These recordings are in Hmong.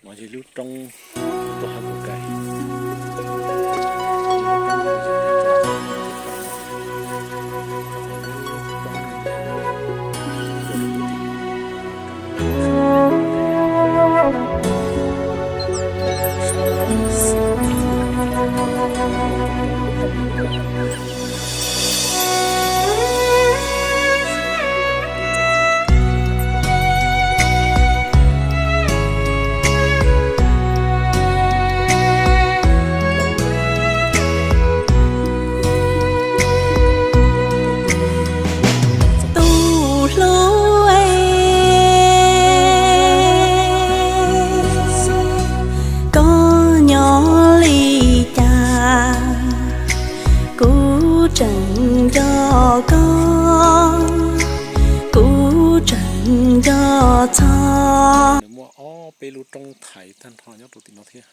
No yog lub roob tuaj hab kuv kais. Tus hlub es, koj nyob li cas, kuv tseem nco koj, kuv tseem nco txog. Nws muaj ob peb lub roob thaiv tag nrho nyob rau tim no thiab.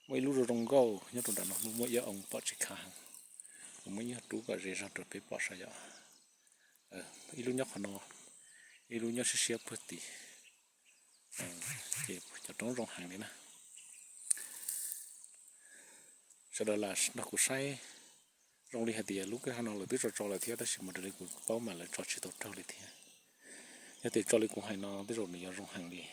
Muaj ib lub zoo zoo nkauj nyob rau nram no, muaj ib ob oo pom tsis khav heev. Kuv muab ib nyuag rub kom ze zog rau peb pom saib yom. Ib lub nyob qhov no, ib lub nyob siab siab puag tim. Ces cov roob zoo heev li na. Sawv daws lam nrog kuv saib. Zoo li hais tias lub kwj ha no lawv twb tso tso lawm thiab, tab sis mas raws li kuv paub mas lawv tso tsis tau raug li thiab. Yog tias tso li kuv hais no tej zaum nws yuav zoo heev li.